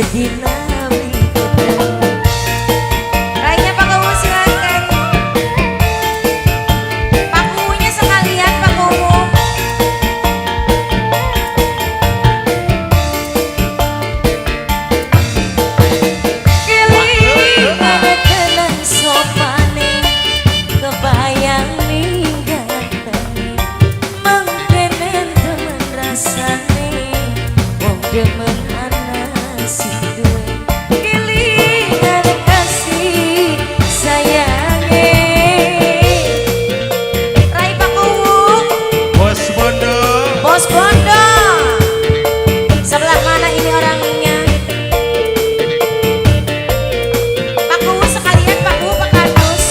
Sedina ketemu. Rainya Pak Kuwu silakan. Pak Kuwunya sekalian Pak Kuwu. Kelingan kenang sopane, kebayang ninggantenge, mengkenen temen rasane, wong demen ana sing duwe. Kelingan kasih sayange. Rai Pak Kuwu. Bos Bondo. Bos Bondo. Sebelah mana ini orangnya? Pak Kuwu sekalian, Pak Kuwu, Pak Kadus.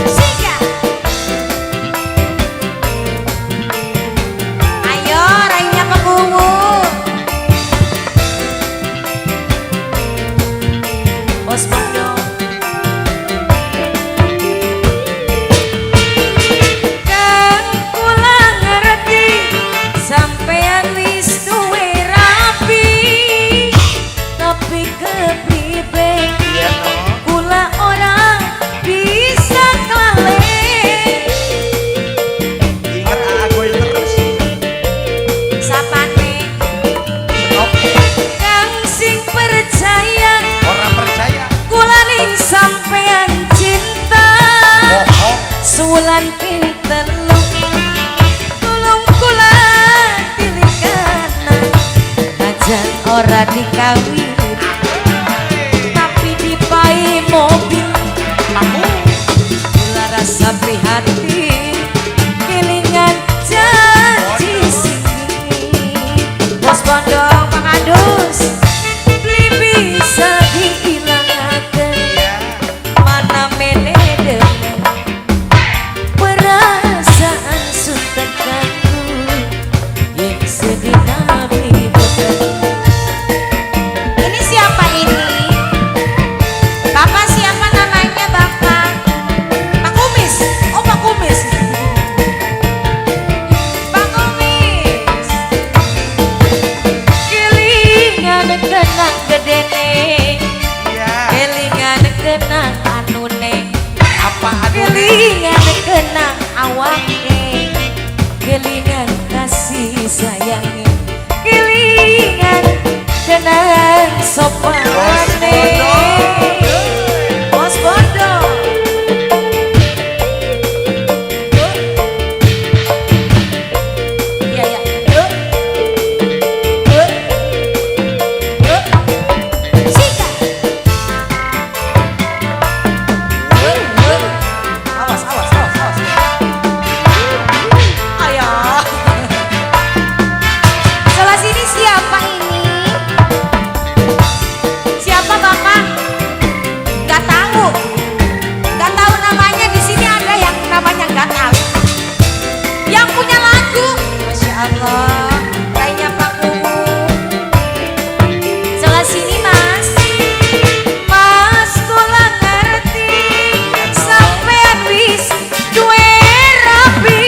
Siga. Ayo, rainya Pak Kuwu. Bos Bondo. Kang kula ngerti sampean wis duwe rapi, tapi kepribe Iya no. kula ora bisa klalen. Ingat aku terus. Sapane Stop. kang sing percaya Orang percaya. kula ning sampean cinta. Bohong. Sulan ping telu tulung kula tilikana, najan ora dikawin tapi dipai mobil. Aku. Kula rasa prihatin kelingan janji sing dingin. Bos Bondo, Pak Kadus, beli bisa diilangaken. Iya. Mana mene demen perasaan sun tekanku yen sedina beli. Ini siapa ini? Bapak siapa namanya Bapak? Pak Kumis. Oh, Pak Kumis. Pak Kumis. Kelingan kenang gedene. Iya. Kelingan kenang anune. Apa anu? Kelingan kenang awake, kelingan kasih sayange, kelingan kenang sopane. Bos Bondo. Iya ya. Eh. Eh. Sika. Awas, awas, awas, awas. Ayo. Sebelah sini siapa ini? Siapa Bapak? Gak tahu. Gak tahu namanya, di sini ada yang namanya gak tahu. Yang punya lagu. Masya Allah. Kayaknya Pak Kuwu. Sebelah sini Mas. Mas kula ngerti sampean wis duwe rabi,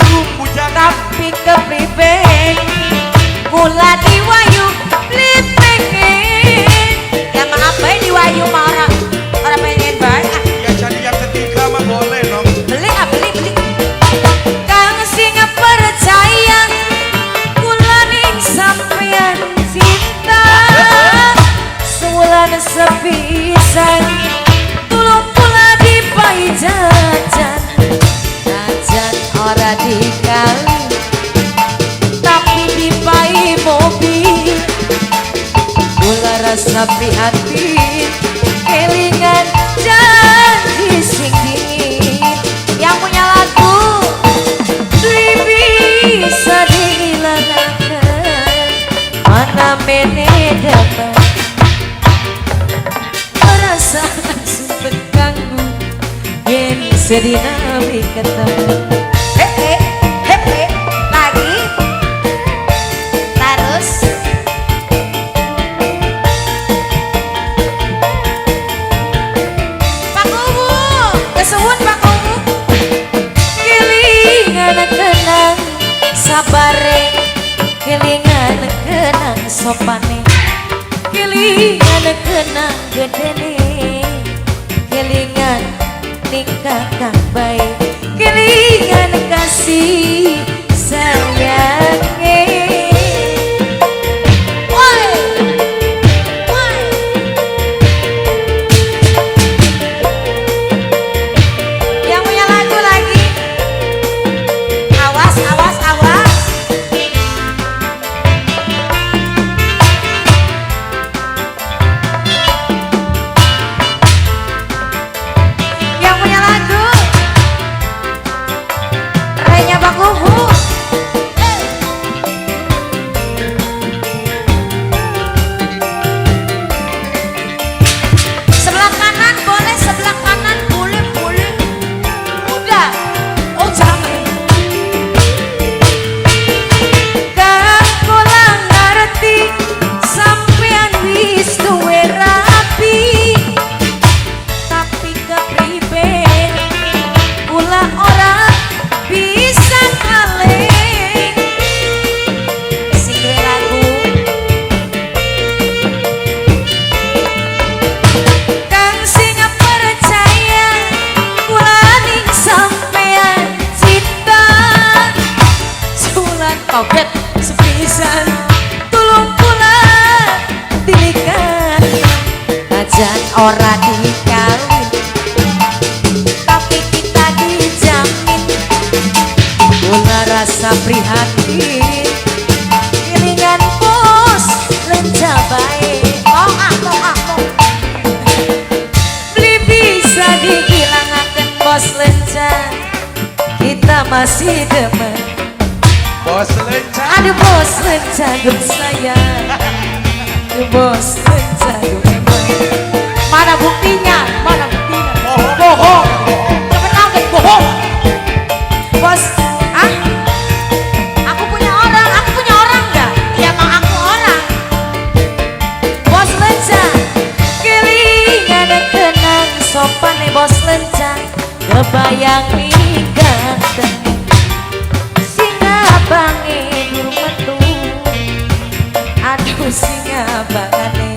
Durung bujangan. Tapi kepriben kula diwayu beli pengen. Ya maaf bae diwayu mah ora ora pengen bae ah. Ya jadi yang ketiga mah boleh dong. Beli ah, beli beli. Kang sing percaya kula ning sampean cinta, sewulan sepisan tulung kula dipai jajan, najan ora dikali tapi dipai mobil. Kula rasa prihatin kelingan janji sing dingin. Yang punya lagu, beli bisa diilangaken, mana mene dapat perasaan sun tekanggu yen sedina beli ketemu. He he he, lagi terus. Kenang gedene kelingan ning kakang bae, kelingan kasih sayange. Woi, woi. Yang punya lagu lagi. Awas, awas, awas. Yang punya lagu Renya Bakuhu. Sebelah kanan boleh, sebelah kanan boleh, boleh. Udah. Oh jangan. Kang kula ngerti sampean wis duwe rapi, tapi kepriben kula ora bisa kaleng. Sing duwe lagu Kang sing percaya kula ning sampean cinta. Sulan toget sepisan tulung kula tilikan. Najan ora dikawin tapi kita dijamin. Kula rasa prihatin kelingan bos lenca bae. Oh ah, oh ah, oh. Beli bisa dihilangaken bos lenca, kita masih demen. Bos lenca. Aduh bos lenca duh sayang, aduh bos lenca duh demen. Mana buktinya? Mana buktinya? Bohong. Bohong. Cepet bohong. Bos, ah? Aku punya orang, aku punya orang nggak? Ya emang aku orang. Bos lenca, kelingan kenang sopane bos lenca, kebayang nih ganteng. Sing abange durung metu, aduh sing abangane.